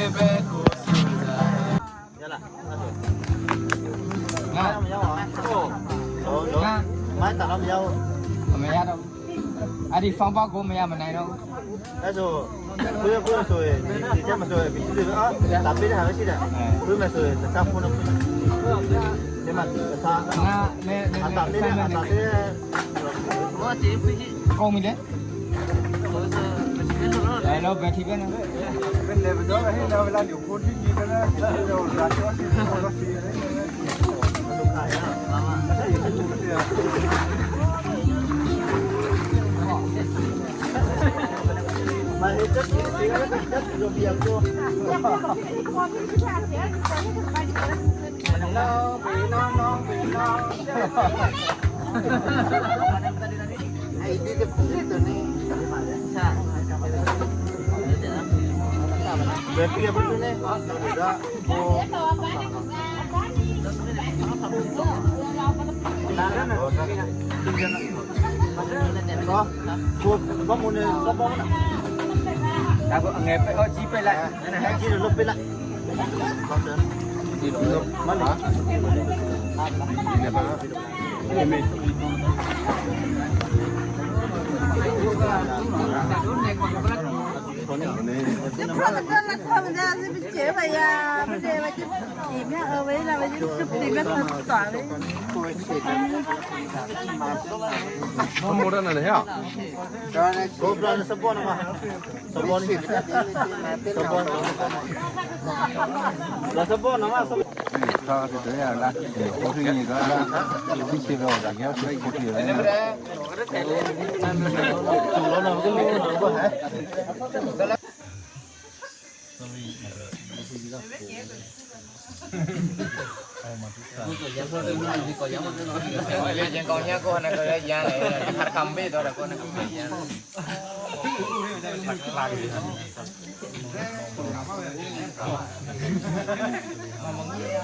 ငາ ງາ ໄມ້ຕັດລຳຍາວ ເອົາໄມ້ຍາດເອົາ ອາ ດີຟັງບອກໂກມາຍາມາໄນເນາະ ແລ້ວໂຊ ເພື່ອ ເພື່ອໂຊ ດີແທ້ມາໂຊ ບິນຊື່ ເອີ ຕາເປັນຫາໄວ້ຊິດະ ເພື່ອມາໂຊ ຕາຊາໂຄນ ເປັນມາ ຕາຊາ ງາ ແມ່ ແມ່ ອາຕາເປັນ ແມ່ ອາຕາເປັນ ໂກມີເດ້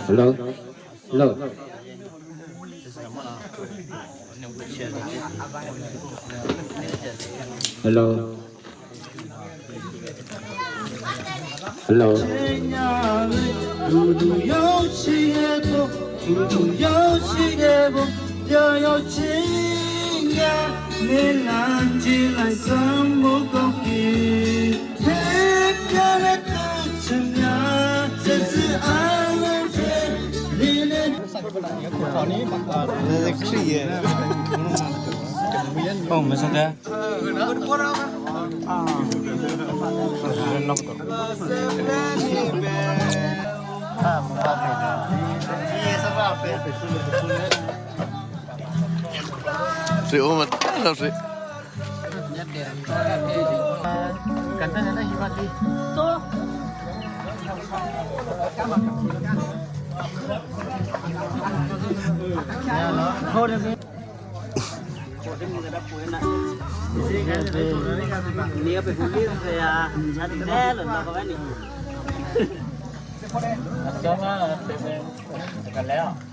Hello. Hello. Hello. Hello. ກັນແລ້ວ.